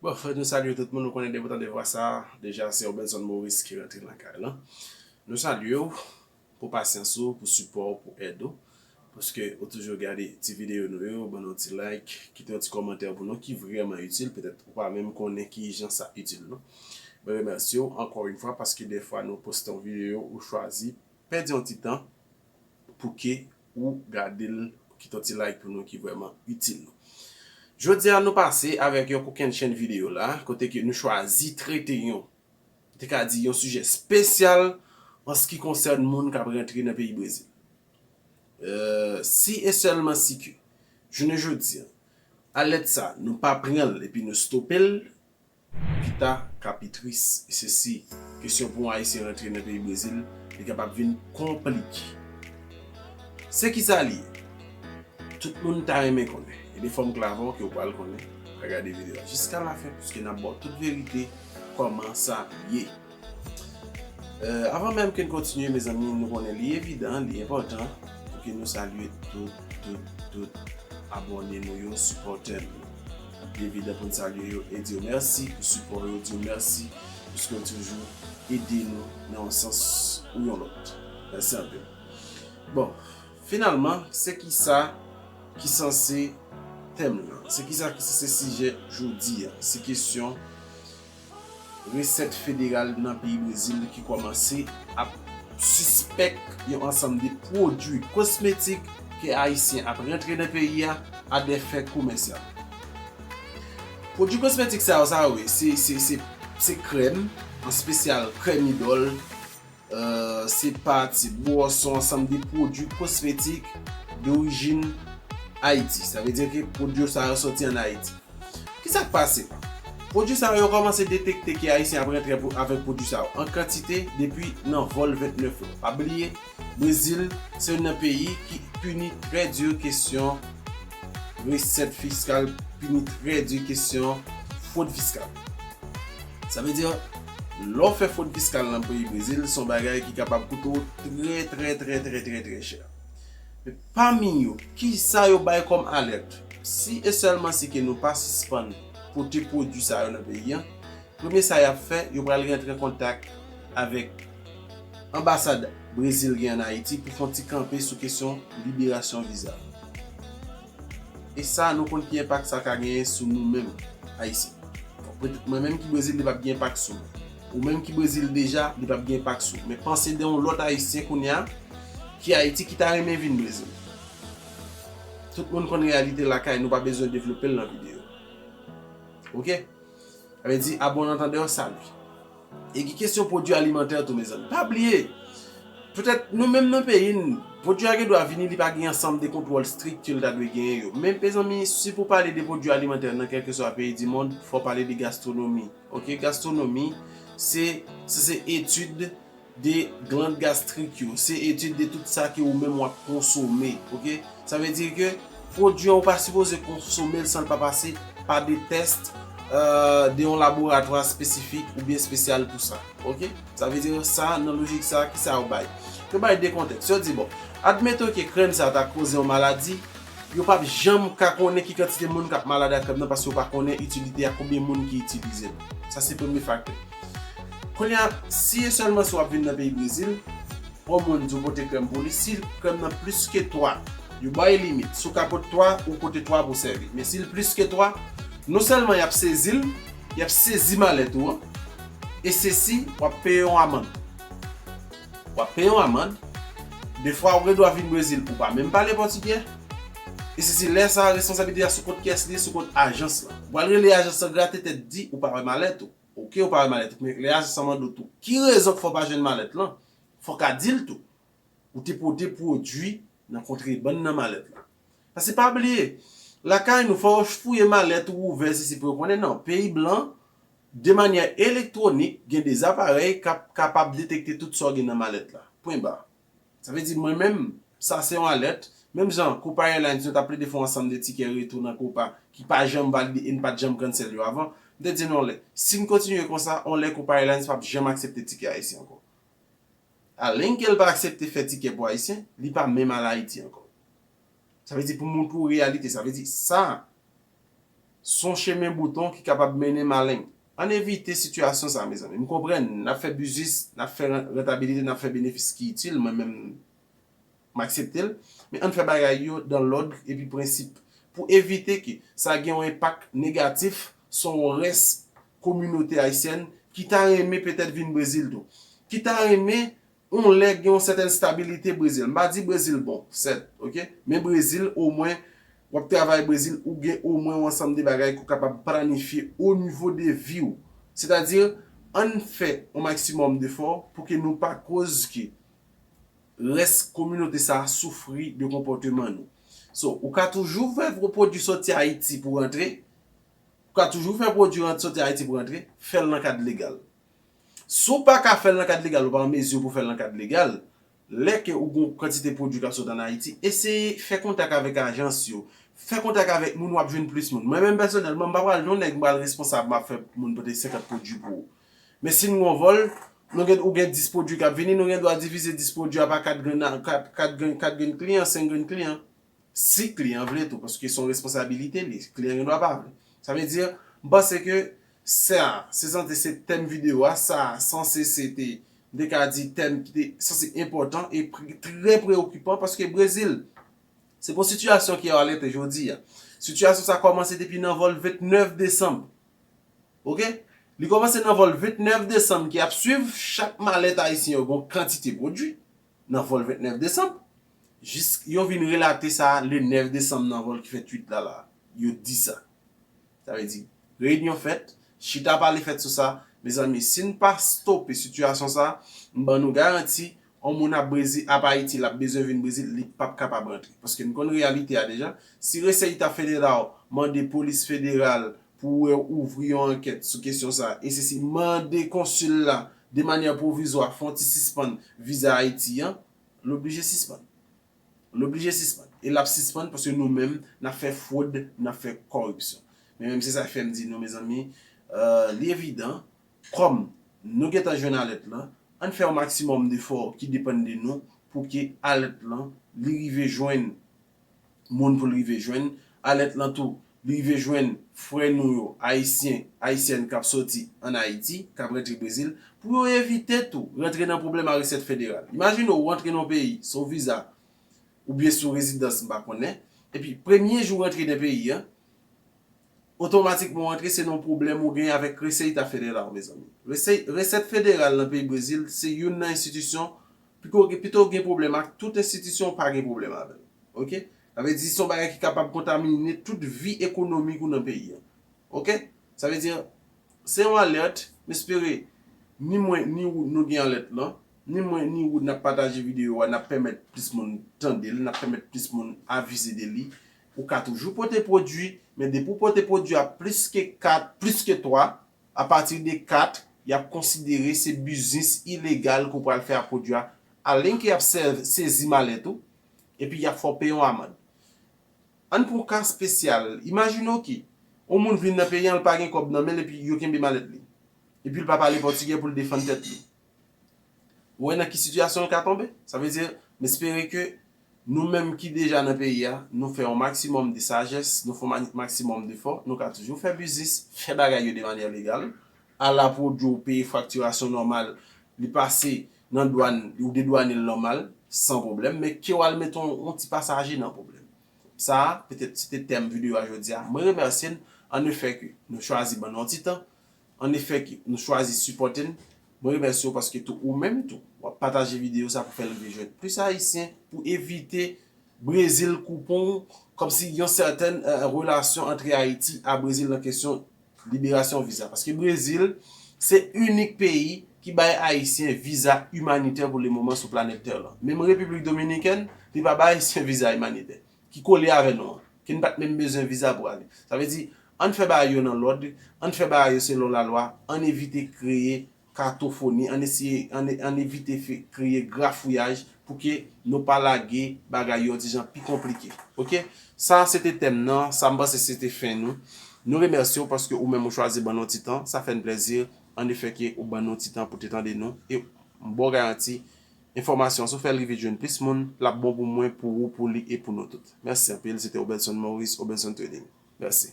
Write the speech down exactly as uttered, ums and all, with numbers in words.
Bon, fòk nou salye tout moun, nou konnen depi w tande vwa sa, deja se Robenson Maurice ki rantre nan kay lan. Nou salye w pou pasyans ou, pou sipò w, pou èd ou. Paske ou toujou gade ti videyo nou yo, ban nou ti like, kite yon ti kòmantè pou nou ki vrèman itil, petèt ou pa menm konnen ki jan sa itil non. Mwen remèsye w ankò yon fwa paske defwa nou poste yon videyo ou chwazi pèdi yon ti tan pou ke ou gade l, kite yon ti like pou nou ki vrèman itil nou. Jodi a nou pase avèk yon kokennchenn videyo la, kote ke nou chwazi trete yon, te ka di yon sijè espesyal an se ki konsène moun k ap rantre nan peyi Brezil. Euh, si e sèlman si ke jounen jodi a, alèt sa, nou pa pran l epi nou stope l, pita ka pi tris. E se si kesyon pou yon Ayisyen rantre nan peyi Brezil, li kapab vin konplike. Se ki sa li ye? Tout moun ta renmen konnen. E de fòm klavon ke w pral konnen, pa gade videyo a jiska lafen, piske n ap ba w tout verite kòman sa ye. Euh, avan menm ke n kontinye, mezanmi, nou konnen li evidan, li enpòtan pou ke nou salye tout, tout, tout abòne nou yo, sipòtè nou yo. Li evidan pou n salye yo e di yo mèsi pou sipò yo, di yo mèsi piske yo toujou ede nou nan yon sans ou yon lòt. Mèsi anpil. Bon, finalman, se ki sa ki sanse tèm lan? Se ki sa ki sanse sijè jodi a? Se kesyon resèt federal nan peyi Brezil ki kòmanse ap sispèk yon ansanm de pwodui kosmetik ke Ayisyen ap rantre nan peyi a a dè fen komèsyal. Pwodui kosmetik sa yo, sa yo ye, se, se, se, se krèm, an espesyal krèm idòl, euh, se pat, se bwòs, se yon ansanm de pwodui kosmetik dorijin Ayiti. Sa vle di ke pwodui sa yo soti ann Ayiti. Kisa k pase? Pwodui sa yo, yo kòmanse detekte ke Ayisyen ap rantre pou, avèk pwodui sa yo an kantite depi nan vòl vennèf lan. Pa bliye, Brezil se youn nan peyi ki pini trè di kesyon resèt fiskal, pini trè di kesyon fwod fiskal. Sa vle di, lè w fè fwod fiskal nan peyi Brezil, se yon bagay ki kapab koute w trè, trè, trè, trè, trè, trè chè. Men pami yo, ki sa yo bay kòm alèt? Si e sèlman si ke nou pa sispann pote pwodui sa yo nan peyi a, premye sa y ap fè, yo pral rantre an kontak avèk anbasad Brezil gen ann Ayiti pou fè yon ti kanpe sou kesyon liberasyon viza. E sa, nou konn ki enpak sa ka genyen sou nou menm, Ayisyen. Bon, petèt mwen menm ki Brezil, li p ap gen enpak sou mwen. Ou menm ki Brezil deja, li p ap gen enpak sou ou. Men panse de yon lòt Ayisyen kounye a, ki Ayiti, ki ta renmen vin Brezil. Tout moun konn reyalite lakay, nou pa bezwen devlope l nan videyo. Oke? Sa vle di, a bon antandè, salut. E gen kesyon pwodui alimantè tou, mezanmi. Pa bliye, petèt nou menm nan peyi n, pwodui a gen dwa vini, li pa gen ansanm de kontwòl strik ke l ta dwe genyen yo. Men, mezanmi, si pou pale de pwodui alimantè nan kèlkeswa peyi di mond, fò pale de gastwonomi. Oke, gastwonomi, se, se, se etid de gland gastrik yo, se etid de tout sa ke ou menm w ap konsome, oke? Sa vle di ke pwodui an ou pa sipoze konsome l san l pa pase pa de tès, euh, de yon laboratwa espesifik oubyen espesyal pou sa, oke? Sa vle di sa, nan lojik sa, kisa yo bay? Yo bay de kontèks. Yo di, bon, admeton ke krèm sa ta koze yon maladi, yo p ap janm ka konnen ki kantite moun k ap malad ak krèm nan, paske yo pa konnen itilite a, konbyen moun ki itilize l. Sa se premye faktè. Kounye a, si e sèlman si w ap vin nan peyi Brezil, yon moun di w pote krèm pou li, si krèm nan plis ke twa, yo bay limit. Si w ka pote twa, ou pote twa pou sèvi. Men si l plis ke twa, non sèlman y ap sezi l, y ap sezi malèt ou an, e sesi, w ap peye yon amann. W ap peye yon amann. Defwa, ou gen dwa vin Brezil, ou pa menm pale pòtigè. E sesi, lè sa a, responsablite a sou kont kiyès li ye? Sou kont ajans lan. Ou pral rele ajans lan grate tèt, di ou pa wè malèt ou. Oke, ou pa wè malèt ou. Men lè ajans lan mande w tou, ki rezon k fè w pa jwenn malèt lan? Fò w ka di l tou. Ou te pote pwodui nan kontrebann nan malèt la. Paske pa bliye, lakay nou, fò yo fouye malèt ou, ouvè sesi pou yo konnen. Non, peyi blan, de manyè elektwonik, gen de zaparèy k ap kapab detekte tout sa w gen nan malèt la. Pwen ba. Sa vle di, mwen menm, sa se yon alèt. Menm jan Copa Airlines, yo t ap plede fè yon ansanm de tikè retou nan Copa ki pa janm valide e n pa t janm cancel yo avan. M te di nou yon lè, si n kontinye konsa, yon lè Copa Airlines p ap janm aksepte tikè ayisyen ankò. Alenke l pa aksepte fè tikè pou Ayisyen, li pa menm al Ayiti ankò. Sa vle di pou montre w reyalite, sa vle di sa, Se yon chemen bouton ki kapab mennen maleng. Ann evite sitiyasyon sa, mezanmi. M konprann, n ap fè biznis, n ap fè ran- rantabilite, n ap fè benefis ki itil, mwen menm, m aksepte l. Men ann fè bagay yo dan lòd epi prensip pou evite ke sa gen yon enpak negatif sou yon rès kominote ayisyèn ki ta renmen petèt vin Brezil tou. Ki ta renmen yon lè gen yon sètèn stabilite Brezil. M pa di Brezil bon, sèt, oke? Men Brezil, omwen, w ap travay Brezil, ou gen omwen yon ansanm de bagay ke w kapab planifye o nivo de vi w. Sètadi, ann fè yon maksimòm defò pou ke nou pa koz ke rès kominote sa a soufri de konpòteman nou. So, ou ka toujou fè pwodui soti Ayiti pou rantre, ou ka toujou fè pwodui rant- soti Ayiti pou rantre, fè l nan kad legal. Si w pa ka fè l nan kad legal, ou pa an mezi pou fè l nan kad legal, lè ke ou gen yon kantite pwodui k ap sot ann Ayiti, eseye fè kontak avèk ajans yo, fè kontak avèk moun, w ap jwenn plis moun. Mwen menm pèsonèlman, m pa pral yon nèg m pral responsab, m ap fè moun pote senkant pwodui pou ou. Men si n gen yon vòl, nou gen, ou gen dis pwodui k ap vini, nou gen dwa divize dis pwodui a pa kat grenn, kat, kat grenn, kat grenn kliyan, senk grenn kliyan. Si kliyan vle tou, paske se yon responsabilite li, kliyan gen dwa pa vle. Sa vle di, m panse ke sa, se sanse se tèm videyo a, sa sanse se te, m te ka di tèm ki te sanse enpòtan e pre- trè preokipan, paske Brezil, se pou sitiyasyon ki alète jodi a. Sitiyasyon sa kòmanse depi nan vòl vennèf desanm. Oke? Li kòmanse nan vòl vennèf desanm ki ap swiv, chak malèt ayisyen yo gen yon kantite pwodui nan vòl vennèf desanm. Jis yo vin relate sa le nèf desanm nan vòl ki fèt uit la la. Yo di sa. Sa vle di, reyinyon fèt, chita pale fèt sou sa. Mezanmi, si n pa stope sitiyasyon sa, m ban nou garanti, yon moun ap Brezil, ap Ayiti, l ap bezwen vin Brezil, li p ap kapab rantre. Paske n konn reyalite a deja. Si Resèyta Federal mande polis federal pou wè ouvri yon ankèt sou kesyon sa, e se si mande konsil la, de manyè pwovizwa, fè yon ti sispann viza Ayiti an, l oblije sispann. L oblije sispann. E l ap sispann paske nou menm, n ap fè fwod, n ap fè kòripsyon. Men menm se sa k fè m di nou, mezanmi, euh, li evidan, kòm nou gentan jwenn alèt lan, ann fè yon maksimòm defò ki depann de nou pou ke alèt lan, li rive jwenn moun pou l rive jwenn, alèt lan tou, li rive jwenn frè nou yo, ayisyen, ayisyèn k ap soti ann Ayiti, k ap rantre Brezil, pou yo evite tou rantre nan pwoblèm a resèt federal. Imajine w rantre nan yon peyi, se yon viza, oubyen sou rezidans, m pa konnen. Epi, premye jou w rantre nan peyi a, otomatikman w rantre se nan yon pwoblèm ou gen avèk Resèyta Federal, mezanmi. Resèy- Resèt Federal nan peyi Brezil, se youn nan enstitisyon, pito, pito w gen pwoblèm ak tout enstitisyon, ou pa gen pwoblèm avè l. Oke? Sa vle di, se yon bagay ki kapab kontamine tout vi ekonomik ou nan peyi a. Oke? Sa vle di, se yon alèt, m espere, ni mwen, ni ou, nou gen alèt lan, ni mwen, ni ou, n ap pataje videyo a, n ap pèmèt plis moun tande l, n ap pèmèt plis moun avize de li. Ou ka toujou pote pwodui, men depi w pote pwodui a plis ke kat, plis ke twa, apati de kat, y ap konsidere se biznis ilegal ke w pral fè ak pwodui a, alenke y ap sè- sezi malèt ou, epi y ap fè w peye yon amann. Ann pran yon ka espesyal. Imajine w ke yon moun vin nan peyi an, l pa gen kòb nan men l, epi yo kenbe malèt li. Epi l pa pale pòtigè pou l defann tèt li. Ou wè nan ki sitiyasyon l ka tonbe? Sa vle di, m espere ke nou menm ki deja nan peyi a, nou fè yon maksimòm de sajès, nou fè yon ma- maksimòm defò, nou ka toujou fè biznis, fè bagay yo de manyè legal, al a pwodui w, peye faktirasyon nòmal, li pase nan dwàn, ou dedwane l nòmal, san pwoblèm, men ke w al mete yon, yon ti pasaje nan pwoblèm. Sa a, petèt, se te tèm videyo a jodi a. Mwen remèsye n, annefè ke nou chwazi ban nou yon ti tan, annefè ke nou chwazi sipòte n. Mwen remèsye w paske tou ou menm tou, w ap pataje videyo sa pou fè l rive jwenn plis Ayisyen, pou evite Brezil koupe w, kòmsi yon sètèn, eh, relasyon antre Ayiti a Brezil nan kesyon liberasyon viza. Paske Brezil, se inik peyi ki bay Ayisyen viza imanitè pou le moman sou planèt tè lan. Menm Repiblik Dominikèn, li pa bay Ayisyen viza imanitè, ki kole avè nou an, ke n pa t menm bezwen viza pou ale. Sa vle di, ann fè bagay yo nan lòd, ann fè bagay yo selon lalwa, ann evite kreye katofoni, ann eseye, ann, ann evite fè, kreye grafouyaj pou ke nou pa lage bagay yo yon ti jan pi konplike. Oke? Sa, se te tèm nan, sa m panse se te fen nou. Nou remèsye w paske ou menm ou chwazi ban nou ti tan, sa fè n plèzi, annefè ke ou ban nou ti tan pou te tande nou, e m ba w garanti, enfòmasyon an, si w fè l rive jwenn plis moun, l ap bon pou mwen, pou ou, pou li e pou nou tout. Mèsi anpil, se te Obenson Maurice, Obenson Trading. Mèsi.